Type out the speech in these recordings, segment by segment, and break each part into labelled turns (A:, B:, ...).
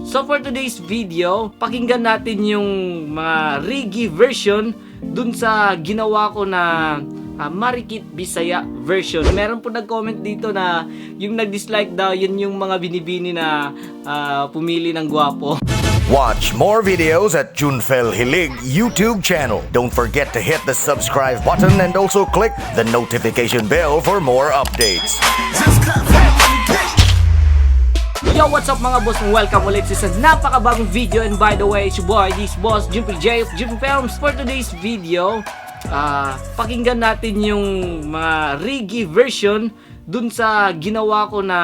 A: So for today's video, pakinggan natin yung mga reggae version dun sa ginawa ko na Marikit Bisaya version. Meron po nag-comment dito na yung nag-dislike daw, yun yung mga binibini na pumili ng gwapo.
B: Watch more videos at Junfel Hilig YouTube channel. Don't forget to hit the subscribe button and also click the notification bell for more updates.
A: Yo, what's up, mga boss? Welcome ulit sa isang napakabagong video, and by the way, it's your boy, this boss, Jumpy J of Jumpy Films. For today's video, pakinggan natin yung mga reggae version dun sa ginawa ko na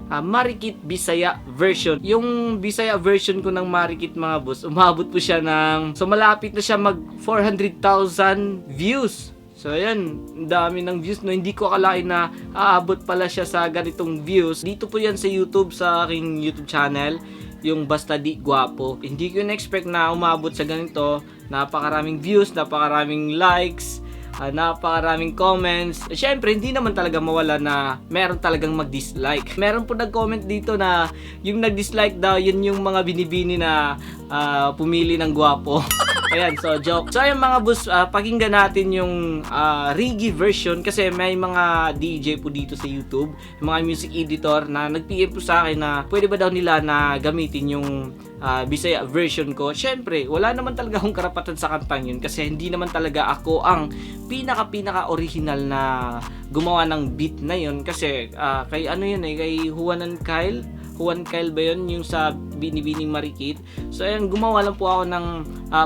A: Marikit Bisaya version. Yung Bisaya version ko ng Marikit, mga boss, umabot po siya ng, so malapit na siya mag 400,000 views. So ayan, ang dami ng views, no. Hindi ko akalain na aabot pala siya sa ganitong views. Dito po yan sa YouTube, sa aking YouTube channel, yung Basta Di Guwapo. Hindi ko na-expect na umabot sa ganito. Napakaraming views, napakaraming likes, napakaraming comments. Siyempre, hindi naman talaga mawala na meron talagang mag-dislike. Meron po nag-comment dito na yung nag-dislike daw, yun yung mga binibini na pumili ng gwapo. Ayan, so joke. So ayun, mga boss, pakinggan natin yung reggae version kasi may mga DJ po dito sa YouTube, yung mga music editor na nag-PM po sa akin na pwede ba daw nila na gamitin yung Bisaya version ko. Syempre, wala naman talaga akong karapatan sa kantang yun kasi hindi naman talaga ako ang pinaka-pinaka original na gumawa ng beat na yun kasi kay ano yun eh, kay Juan and Kyle. Juan Kyle ba yun? Yung sa Binibining Marikit. So ayan, gumawa lang po ako ng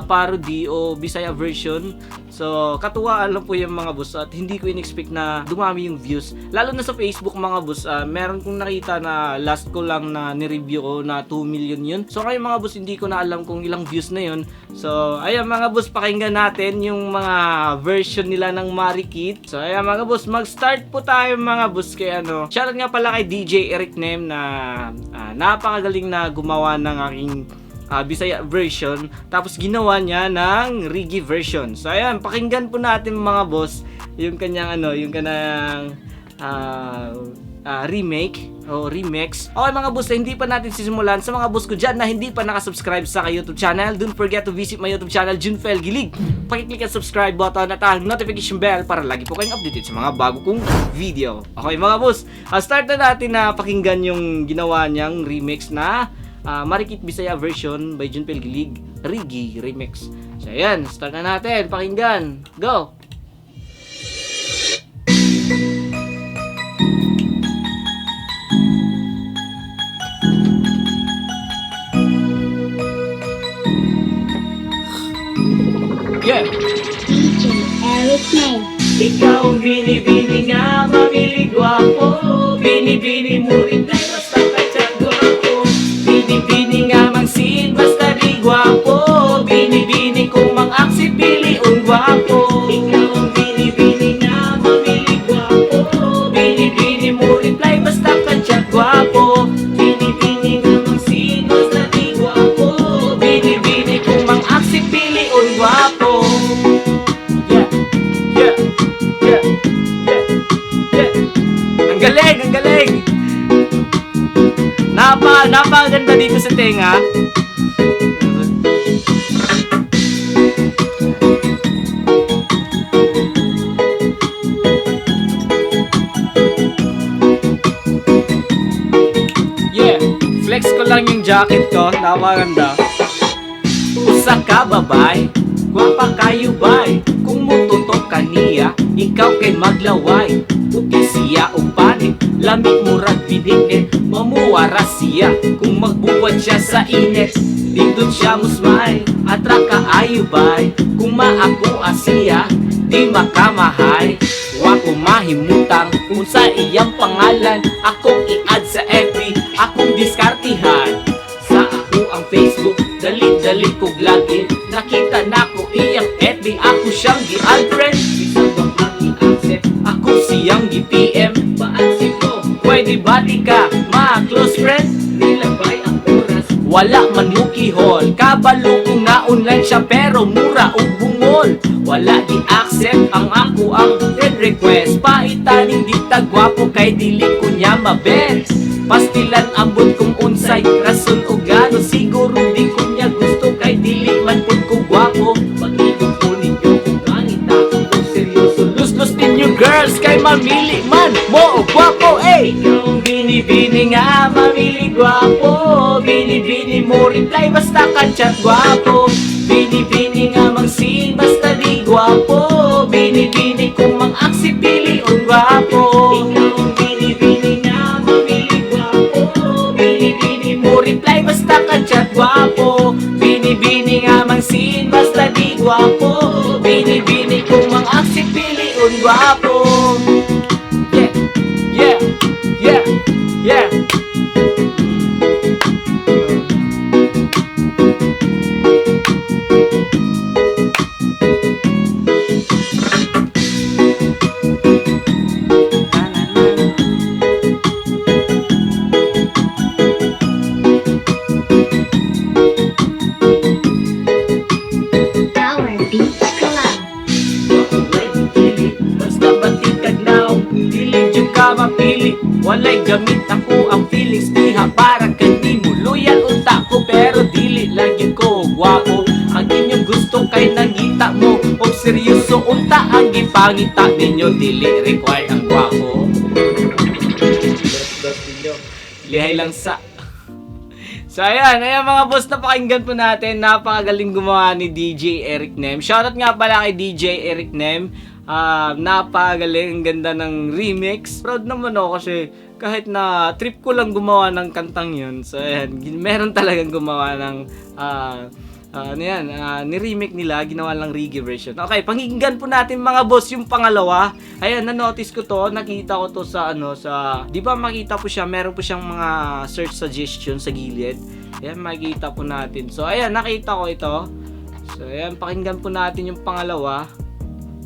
A: parody o Bisaya version. So katuwaan lang po yung mga boss at hindi ko in-expect na dumami yung views. Lalo na sa Facebook, mga boss, meron kong nakita na last ko lang na ni-review ko na 2 million yun. So ngayon, mga boss, hindi ko na alam kung ilang views na yun. So ayan, mga boss, pakinggan natin yung mga version nila ng Marikit. So ayan, mga boss, mag-start po tayo, mga boss, kay ano. Shoutout nga pala kay DJ Eric Nem na napakagaling na gumawa ng aking Bisaya version, tapos ginawa niya ng reggae version. So ayan, pakinggan po natin, mga boss, yung kanyang ano, yung kanyang remake o remix. Okay, mga boss, hindi pa natin sisimulan. Sa mga boss ko dyan na hindi pa nakasubscribe sa aking YouTube channel, don't forget to visit my YouTube channel, Junfel Gilig. Pakiclick ang subscribe button at ang notification bell para lagi po kayong updated sa mga bago kong video. Okay, mga boss, start na natin na pakinggan yung ginawa niyang remix na Marikit Bisaya version by Junfel Gilig Reggae Remix. So ayan, start na natin. Pakinggan. Go! Yeah!
C: DJ Eric May.
A: Ikaw ang binibini nga, mamili gwapo. Binibini mo rin tayo, basta kacang gwapo. Binibini nga mangsin, basta di gwapo. Binibini kung mang-aksi, pili un gwapo. Ikaw ang binibini nga, mamili gwapo. Binibini mo reply, basta kacang gwapo. Binibini nga mangsin, basta di gwapo. Binibini kung mang-aksi, pili un gwapo. Yeah. Ang galing, ang galing. Napakaganda dito sa tenga. Yeah, flex ko lang yung jacket ko. Napakaganda. Usa ka babay, gwapa kayo bay. Kung mututok ka niya, ikaw kay maglaway. Uki siya og panit, lamig murag binignit. Mamuwara siya kung magbuwad siya sa init. Dindot siya musmay, atra ka ayo bay. Kung maako siya, di makamahay. Wa ko mahimutang unsa iyang pangalan. Akong i-add sa FB, akong diskartihan. Sa ako ang Facebook, dali-dali kog login. Nakita na ko iyang FB, ako siyang gi-add friend. Bisan wa pa i-accept, ako siyang gi-PM. Paansin ko, pwede ba di ka ma-close friend? Nilabay ang oras, wala man mukihol. Kabalo ko nga online siya pero mura og bungol. Wala gi-accept ang ako ang friend request. Paitaning di ta gwapo kay dili ko niya mabet. Pastilan ambot kung unsay rason o gano. siguro di ko niya gusto kay dili man pud ko gwapo. Pag-ibig ko ninyo kung pangita ko seryoso. Luslos ninyo, girls, kay mamili man mo og gwapo, eh. Yung binibini nga mamili gwapo. Binibini mo reply basta ka chat gwapo. Binibini nga mang-seen basta di gwapo. Binibini kung mang-aksi pili on gwapo. Ikaw binibini nga mamili gwapo. Binibini mo reply basta ka chat gwapo. Binibini nga mang-seen basta di gwapo. Binibini kung mang-aksi pili on gwapo. Yeah.
C: Power Beach Club.
A: Basta batikag now, dili jud ka mapili. Walay gamit ako ang feelings diha para kanimo. Loyal unta ko pero dili lang gyud ko gwapo. Ang inyong gusto kay nangita mo og seryoso unta ang gipangita ninyo, dili required ang gwapo. Lihay lang sa. So ayan, ayan mga boss, napakinggan po natin. Napakagaling gumawa ni DJ Eric Nem. Shoutout nga pala kay DJ Eric Nem. Ah, napakagaling, ang ganda ng remix. Proud naman ako kasi kahit na trip ko lang gumawa ng kantang yun. So ayan, meron talagang gumawa ng ano yan, ni-remake nila, ginawa lang reggae version. Okay, pakinggan po natin, mga boss, yung pangalawa. Ayan, na-notice ko to, nakita ko to sa ano, sa, di ba makita po siya, meron po siyang mga search suggestion sa gilid. Ayan, makikita po natin. So, ayan, nakita ko ito. So, ayan, pakinggan po natin yung pangalawa.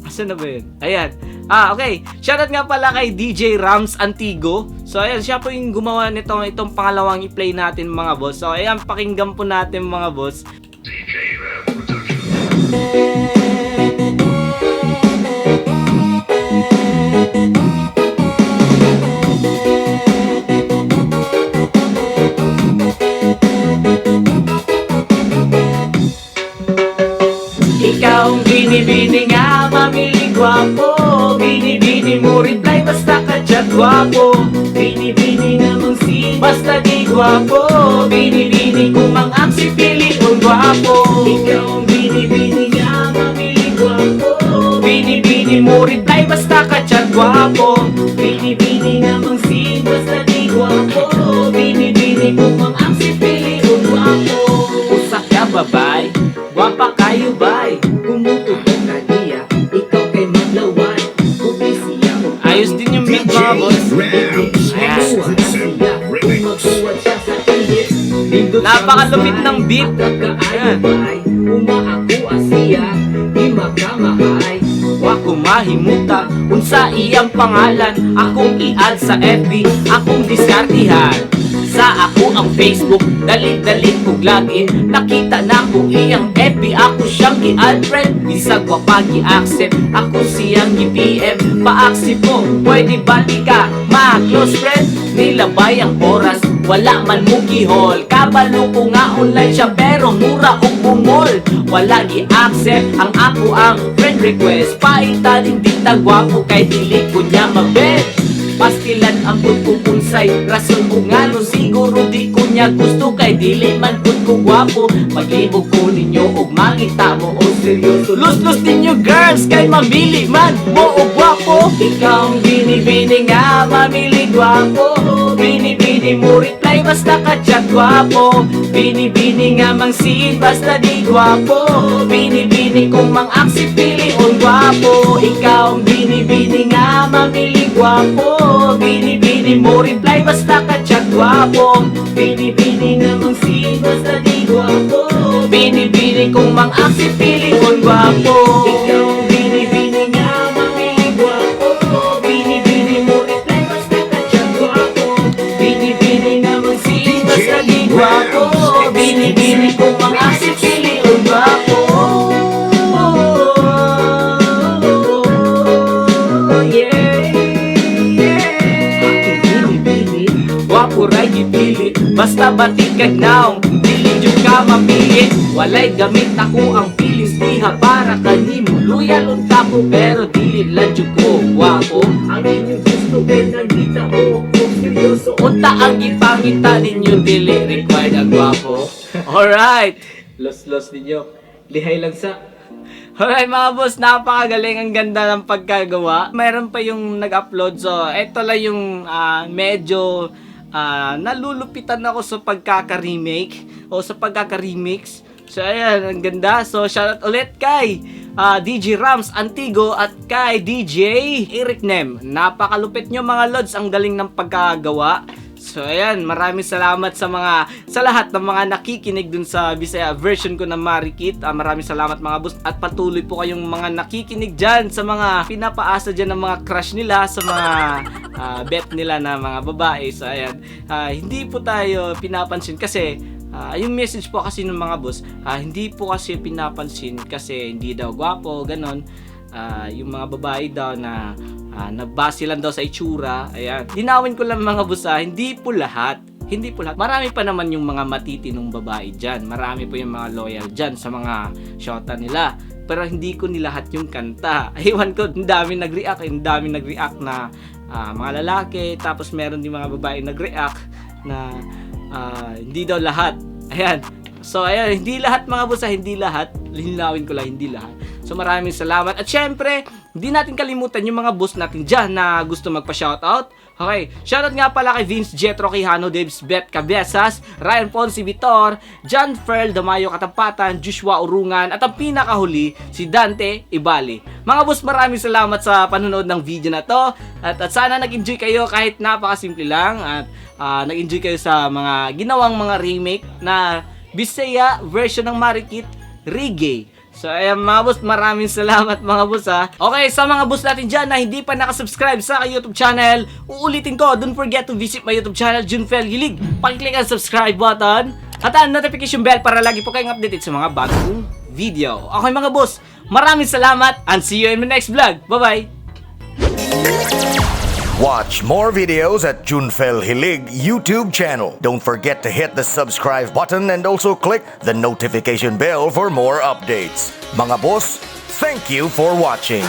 A: Asan na ba yun? Ayan. Ah, okay. Shoutout nga pala kay DJ Rams Antigo. So, ayan, siya po yung gumawa nito, itong pangalawang i-play natin, mga boss. So, ayan, pakinggan po natin, mga boss. Ikaw ang binibini nga mamili gwapo. Binibini mo reply basta ka chat gwapo. Binibini namang si basta di gwapo. Binibini kung mang aksi pili kong gwapo. Ikaw ang binibini nga mamili gwapo. Binibini mo reply basta ka chat gwapo. Binibini namang si basta di gwapo. Binibini kung mang aksi pili kong gwapo. Usa ka babay, gwapa kayo bay. Kumututok ka niya, ikaw kay maglaway. Kung siya o Ayos din yung beat, mga boss.
D: Rams
A: Ayan.
D: Exclusive Remix.
A: Napakalupit ng beat. Ayan.
E: Umaako siya, di makamahay.
A: Wa ko mahimuta unsa iyang pangalan. Akong i-add sa FB, akong diskartihan. Sa ako ang Facebook, dali-dali kog login. Nakita na ko iyang FB, ako siyang gi-add friend. Bisag wa pa gi-accept, ako siyang gi-PM. Pa-accept ko, pwede ba di ka ma-close friend? Nilabay ang oras, wala man mo gihol. Kabalo ko nga online siya pero mura og bungol. Wala gi-accept ang ako ang friend request. Paitan hindi ta gwapo kay dili ko niya mabet. Pastilan ang pud ko unsay rason ko ngano siguro di ko niya gusto kay dili man pud ko gwapo. Maglibog ko ninyo og mangita mo og seryoso. Luslos ninyo, girls, kay mamili man mo og gwapo. Ikaw ang binibini nga mamili gwapo. Binibini mo reply basta ka chat gwapo. Binibini nga mang seen basta di gwapo. Binibini kung mang aksi pili on gwapo. Ikaw ang binibini nga mamili gwapo. Binibini mo reply basta ka chat gwapo. Binibini nga mang seen basta di gwapo. Binibini kung mang aksi pili on gwapo. Ikaw ang binibini nga mamili gwapo. Binibini mo reply basta ka chat gwapo. Binibini nga mang seen basta di gwapo. Binibini kung mang aksi pili on gwapo. Yeah. Aking binibini, gwapo ray gipili. Basta batikag naong dili ka mapili. Walay gamit ako ang feelings diha para kanimo. Loyal unta ko pero dili lang jud ko gwapo.
E: Ang inyong gusto kay nangita ko kung seryoso.
A: Unta ang gipangita ninyo, dili required ang gwapo. Alright.
E: Los-los ninyo. Lihay lang sa
A: Alright, mga boss, napakagaling, ang ganda ng pagkagawa. Meron pa yung nag-upload, so eto lang yung medyo nalulupitan ako sa pagkaka-remake o sa pagkaka-remix. So ayan, ang ganda. So shoutout ulit kay DJ Rams Antigo at kay DJ Eric Nem. Napakalupit nyo, mga lods, ang galing ng pagkagawa. So ayan, maraming salamat sa lahat ng mga nakikinig dun sa Bisaya version ko ng Marikit. Maraming salamat, mga boss, at patuloy po kayong mga nakikinig dyan sa mga pinapaasa dyan ng mga crush nila, sa mga bet nila na mga babae. So ayan, hindi po tayo pinapansin kasi yung message po kasi ng mga boss, hindi po kasi pinapansin kasi hindi daw gwapo, ganon. Yung mga babae daw na nagbase lang daw sa itsura. Ayan. Linawin ko lang, mga boss, hindi po lahat. Hindi po lahat. Marami pa naman yung mga matitinong babae dyan. Marami po yung mga loyal dyan sa mga shota nila. Pero hindi ko nilahat yung kanta. Ewan ko, ang dami nag-react. Ang dami nag-react na mga lalaki. Tapos meron din mga babae nag-react na hindi daw lahat. Ayan. So ayan, hindi lahat, mga boss, hindi lahat. Linawin ko lang, hindi lahat. So maraming salamat. At syempre, hindi natin kalimutan yung mga boss natin dyan na gusto magpa-shoutout. Okay, shoutout nga pala kay Vince Jetro Quijano, Debs Beth Cabezas, Ryan Ponce Vitor, John Ferl Damayo Katampatan, Joshua Urungan, at ang pinakahuli, si Dante Ibali. Mga boss, maraming salamat sa panonood ng video na to. At sana nag-enjoy kayo kahit napakasimple lang. At nag-enjoy kayo sa mga ginawang mga remake na Bisaya version ng Marikit Reggae. So ayan, mga boss, maraming salamat, mga boss, ha. Okay, sa mga boss natin dyan na hindi pa nakasubscribe sa aking YouTube channel, uulitin ko, don't forget to visit my YouTube channel, Junfel Gilig. Pakiclick ang subscribe button at ang notification bell para lagi po kayong updated sa mga bagong video. Okay, mga boss, maraming salamat and see you in my next vlog. Bye-bye!
B: Watch more videos at Junfel Hilig YouTube channel. Don't forget to hit the subscribe button and also click the notification bell for more updates. Mga boss, thank you for watching.